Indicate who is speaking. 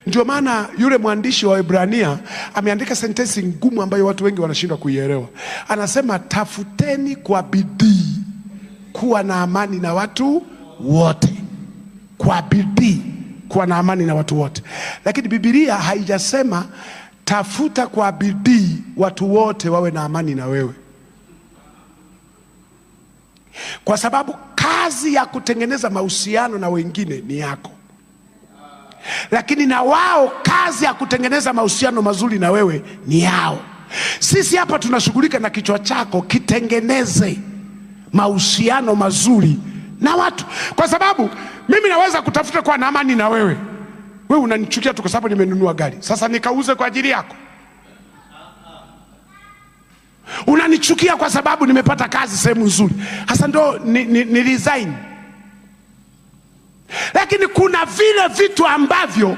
Speaker 1: Ndio maana yule mwandishi wa Ibrania ameandika sentensi ngumu ambayo watu wengi wanashindwa kuielewa. Anasema tafuteni kwa bidii kuwa na amani na watu wote, kwa bidii kuwa na amani na watu wote. Lakini Biblia haijasema tafuta kwa bidii watu wote wawe na amani na wewe, kwa sababu kazi ya kutengeneza mahusiano na wengine ni yako, lakini na wao kazi ya kutengeneza mahusiano mazuri na wewe ni yao. Sisi hapa tunashughulika na kichwa chako kitengeneze mahusiano mazuri na watu, kwa sababu mimi naweza kutafuta kwa na amani na wewe, wewe unanichukia tu kwa sababu nimenunua gari. Sasa nikauze kwa ajili yako? Unanichukia kwa sababu nimepata kazi sehemu nzuri, hasa ndo ni resign. Lakini kuna vile vitu ambavyo